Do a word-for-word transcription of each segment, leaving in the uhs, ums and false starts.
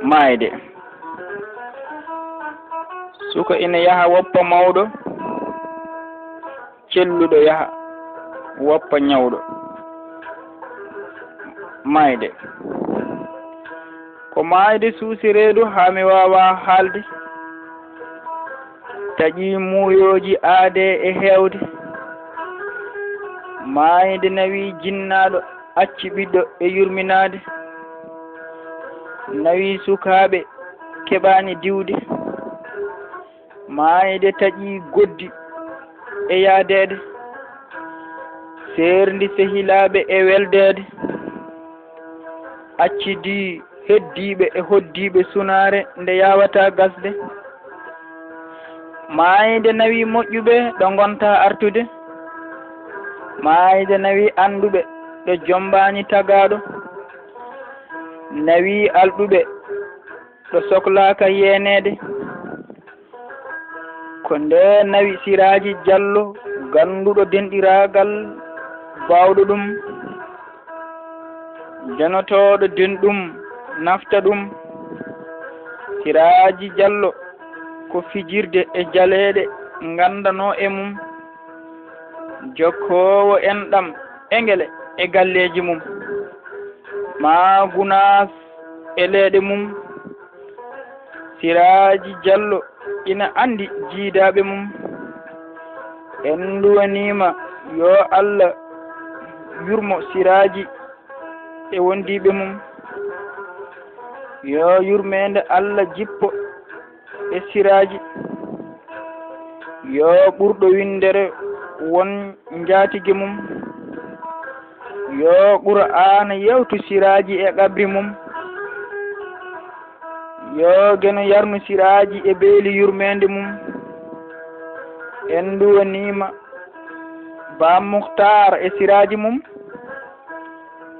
maayde. Suka ina yaha woppa mawɗo, celluɗo yaha woppa ñawɗo. Maayde. Ko maayde suusi reedu haa mi waawaa haalde. Taƴi muuyooji aadee e heewde. Maayde nawi jinnaaɗo, acci ɓiɗɗo e yurminaade. Nawi sukaaɓe keɓaani diwde. Maayde taƴi goddi e yaadeede. Seerndi sehilaaɓe e weldeede. Accidi heddiiɓe e hoddiiɓe sunaare nde yaawataa gasde. Maayde nawi moƴƴuɓe ɗo ngontaa artude. Maayde nawi annduɓe ɗo jommbaani tagaaɗo. Nawi alɗuɓe ɗo soklaaka yeeneede. Ko nde nawi Siraaji Jallo, gannduɗo denɗiraagal baawɗo ɗum, janotooɗo denɗum nafta ɗum. Siraaji Jallo ko fijirde e jaleeɗe nganndanoo e mum, jokkoowo enɗam e ngele e galleeji mum, maa gunaas e leeɗe mum. Siraaji Jallo ina anndi jiidaaɓe mum. En nduwaniima, yo Allah yurmo Siraaji e wondiiɓe mum. Yo yurmeende Allah jippo e Siraaji. Yo ɓurɗo winndere won njaatige mum. Yo Qur'aana yewtu Siraaji e qabri mum. Yo Geno yarnu Siraaji e beeli yurmeende mum. En nduwaniima Ba Mukhtar e Siraaji mum.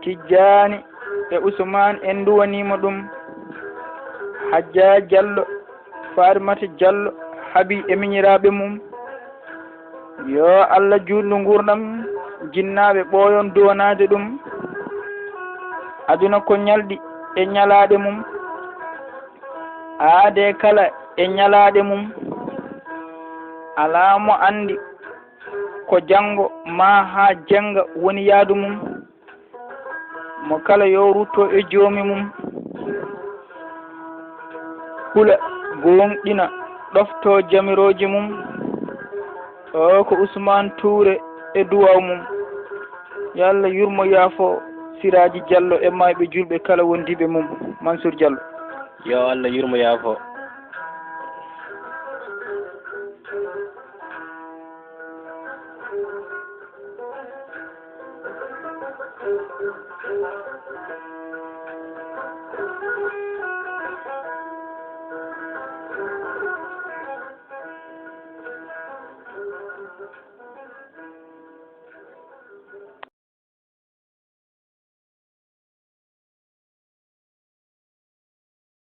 Tijjaani e Usmaan en nduwaniima ɗum. Hajja Jallo, Farimata Jallo, Habi e miñiraaɓe mum. Yo Allah juutnu nguurndam jinnaaɓe ɓooyon duwanaade ɗum. Aduna ko ñalɗi e ñalaaɗe mum. Aadee kala e ñalaaɗe mum. Alaa mo anndi ko janngo maa haa jennga woni yaadu mum. Mo kala yo rutto e joomi mum. Hula, gooŋɗina, ɗofto jamirooje mum. O ko Usmaan Tuure e duwaaw mum. Yo Allah yurmo yaafo Siraaji Jallo e maayɓe juulɓe kala wondiiɓe mum. Mansuur Jallo. Yo Allah yurmo yaafo.